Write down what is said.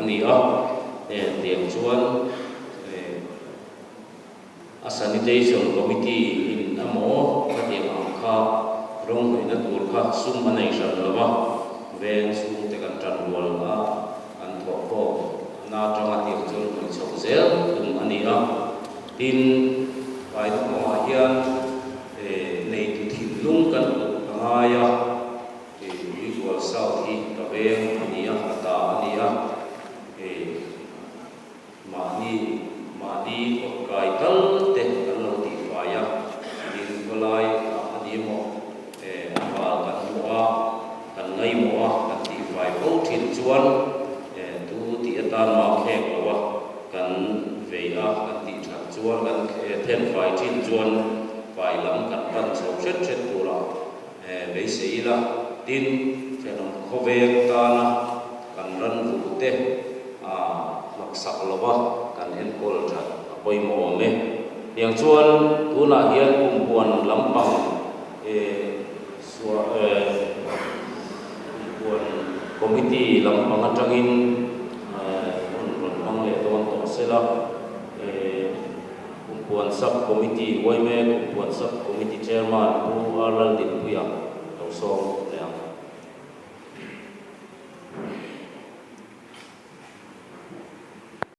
ni a. Tiang chuan a Sanitation Committee in emaw khatiang ang kha rawng hnawihna tur kha sum a nei hran lo va, veng chhungte kan tan rual a, kan thawhkhawm na atanga tiang chuan hnawih chhoh zel tum a ni a. Tin, faina kawngah hian neitu thinlung kan put a ngai a, Tuikual South hi ka veng a ni a, ka ta a ni a. Mahni mahni kawtkai tal te kan lo tihfai a, tin khawlai ah a ni emaw a val kan hmuh a, kan ngaihmawh a, kan tihfai fo thin chuan tu tih atan mah khek lo a, kan vei a, kan tih that chuan kan thenfai thin chuan fai lam kan pan chho hret hret tur a beisei ila, tin thenawm khawveng tana kan ran vuh te a hnawksak lova kan enkawl that a pawimawh awm e. Tiang chuan tunah hian kumpuan lampang kumpuan committee lampang atangin hun rawn hmang leh dawn tawh sela. Kumpuan Sub Committee, yma Kumpuan Sub Committee Chairman Pu R Laldinpuia lo sawm leh ang.